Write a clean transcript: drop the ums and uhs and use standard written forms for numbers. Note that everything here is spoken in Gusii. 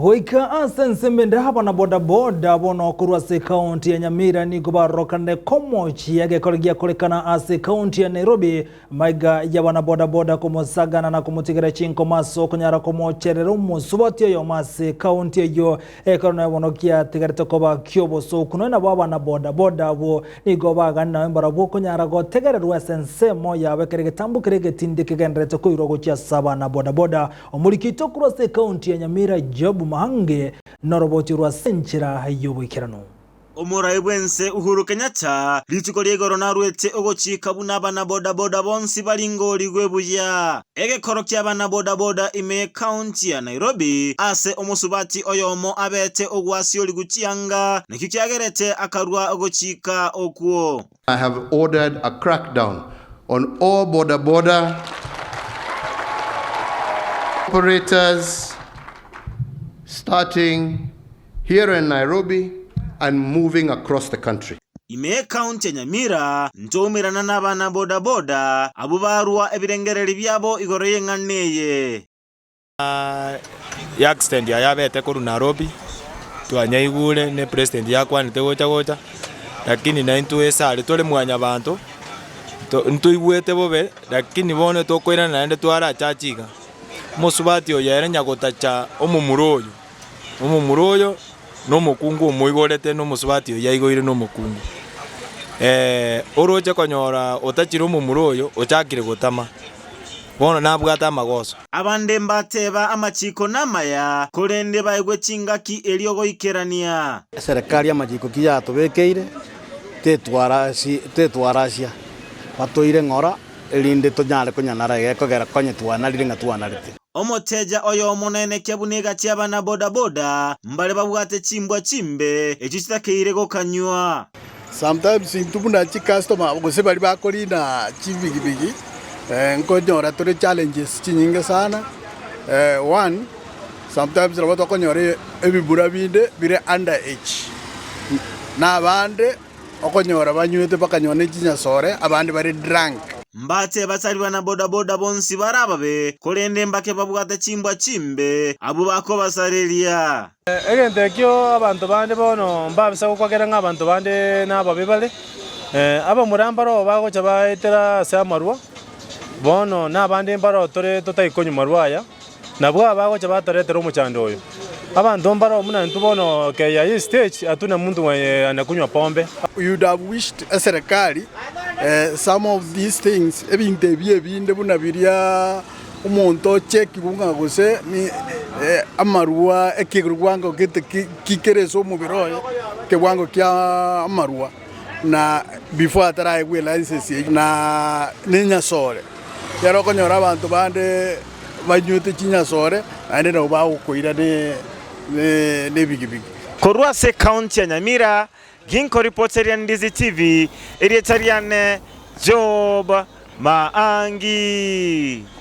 Goika ase ensemo ende abana bodaboda bono korwa ase ekaunti ya Nyamira nigo barorokanire komochia egekore giakorekana ase ekaunti ya Nairobi maiga y'abana bodaboda komosagana na komotigera chinkoma ase okonyara komocherera omosubati oyomo ase ekaunti eyio ekero naye bono giatigarete koba ki'obosoku nonya nabo abana bodaboda abwo nigo bagani naye mbarabwo okonyara gotegererwa ase ensemo yabo ekero egetambo keria egetindi kegendererete koirwa gochia ase abana bodaboda. Omoriki oito korwa ase ekaunti ya Nyamira Job Mahange noroboti orwa ase enchera y'oboikeranu. Omorai bw'ense Uhuru Kenyatta rituko ria igoro narwete ogochika buna abana bodaboda bonsi baringorigwe buya. Egekoro ki'abana bodaboda ime y'ekaunti ya Nairobi ase omosubati oyomo abete ogwasiorigw chianga nakio kiagerete akarua ogochika okwo. I have ordered a crackdown on all boda boda operators starting here in Nairobi and moving across the country. Ime y'ekaunti ya Nyamira ntoumerana nabana boda boda abwo barua ebirengererio biabo igoro y'eng'ana eye. Y'accident aya yabete korwa Nairobi, twanyaigure ne president yakwanete gocha gocha, lakini naintwe ase aria tore mwanyabanto, to ntoigwete bobe, lakini bono tokoirana naende twarachache iga, omosubati oyo ere nyagotacha omomura oyo, omomura oyo na omokungu omoigorete na omosubati oyio aigoire na omokungu. Oroche konyora otachire omomura oyo, ochakire gotama, bono nabwate amagoso. Abande mbateeba amachiko namaya, korende baegwe chingaki erio goikerania. Eserekari amachiko ki yatobekeire, tetwarasia, batoire ng'ora, erinde tonyare konyanara egekogera konye twanarire ng'a twanarete. Omoteja oyomo naenekia buna egati y'abana bodaboda mbare babwate chimbwa chimbe echio chitakeire gokanywa. Sometimes intwe buna chicustomer gose baria bakorina chibigibigi nkonyora tore challenges chinyinge sana. One, sometimes nabo tokonyora ebibura binde bire under age, na abande okonyora banywete bakanywa ne chinyasore, abande bare drunk. Mbache batari bana bodaboda bonsi bare ababe, korende mbake babwate chimbwa chimbe, abwo bakobasareria. Egento ekio abanto bande bono mbabisa gokwakera ng'a abanto bande nababe bare, abamura mbaroo bagocha baetera ase amarwa, bono nabande mbaroo tore totari konywa marwa aya, nabwo aba bagocha batoretera omochando oyo. Abanto mbaroo buna intwe bono keyia hii stage hatuna muntu mwenye anakunywa pombe. You'd have wished eserekari some of these things, ebinto ebi ebinde buna biria Omonto ochekigwe ng'a gose amarwa ekewango gete kikere ase omobere oye, ekewango kia amarwa, na before ataraegwa elicense eyio, na nenyasore. Ekero okonyora abanto bande banywete chinyasore, naende nabo bagokoira ne ebigibigi. Korwa ase ekaunti ya Nyamira, ginkoripoteria Ndizi TV, erieta riane Job Maangi.